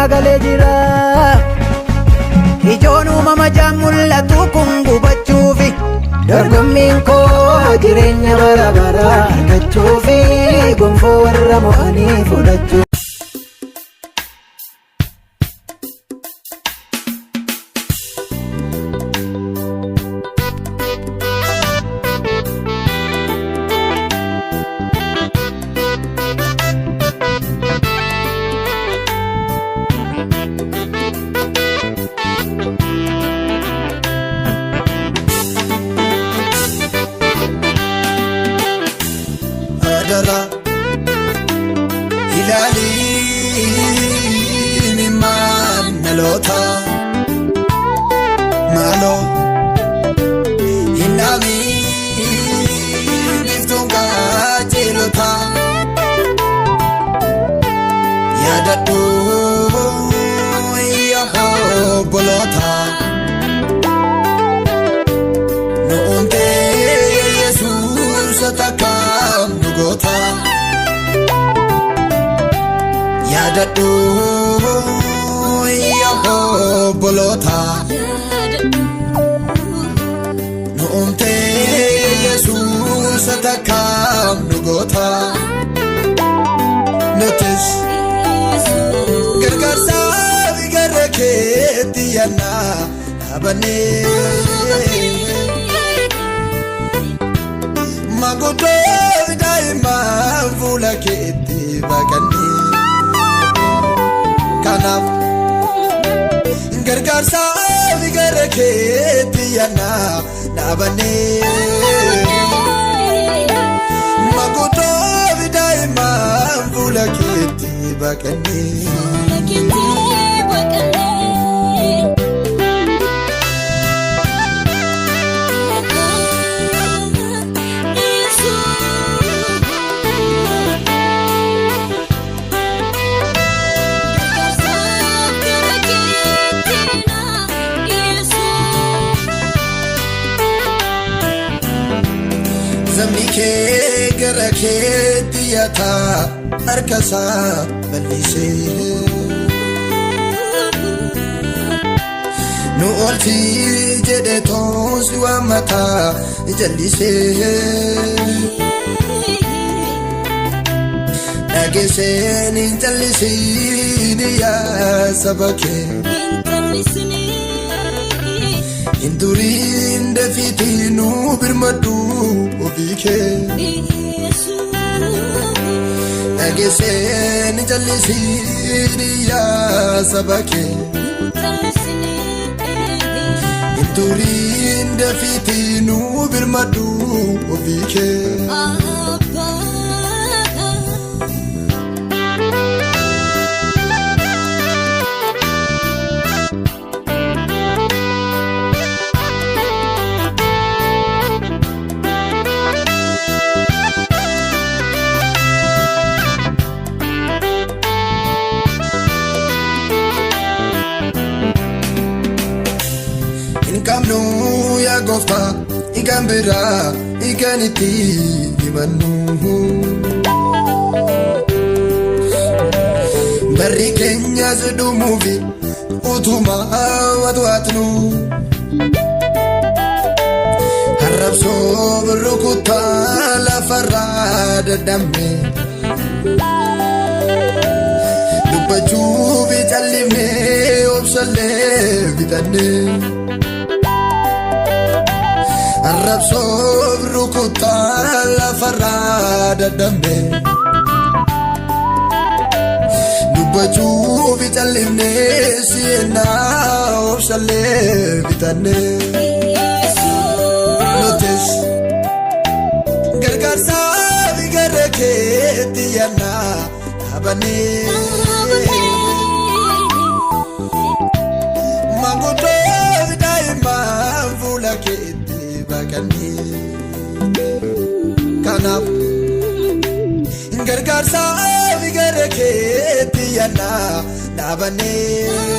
naa galee jira. Ijoon uumama jaan mul'atu kun gubachuufi dorgommiin koo jireenya bara baraa argachuufi gonfoo warra mo'anii fudhachuu. Adara ilaalii maal dhaloota maaloo hin dhaamiin biiftuun qajeelota yaadadhu yaa obboloota nu uumtee Yesuus takkaam nu goota. Yaadadhu yaa obboloota nu uumtee Yesuus takkaam nu goota. Nutis gargaarsaaf gara keetti yaannaa dhaabannee. Maanguddoo daa'imman fuula keetti baqannee. Kanaaf gargaarsaaf gara keetti yaannaa dhaabannee. Maanguddoo daa'imman fuula keetti baqannee. Zamni kee gara keetti yaataa harka isaa bal'isee. Nu oolchi jedhee toos waammataa jallisee. Dhageesseen hin jallisiin yaa saba kee. Hin turiin dafiitii nu birmadhu ofii kee. Dhageesseen hin jallisiin yaa saba kee. Hin turiin dafiitii nu birmadhu ofii kee. Hin qabnu yaa gooftaa kan biraa kan itti himannu. Barri keenyas dhumuufi utuma watwaatnu. Arrabsoo rukuttaa lafarraa dadhabne. Dubbachuuf callisnee obsallee bitannee. Arrabsoo rukuttaa lafarraa dadhabne. Dubbachuuf callisnee si'ennaa obsallee bitanne. Nutis gargaarsaaf gara keetti yaannaa dhaabannee. Maanguddoo daa'imman fuula keetti baqannee. Kanaaf gargaarsaaf gara keetti yaannaa dhaabannee.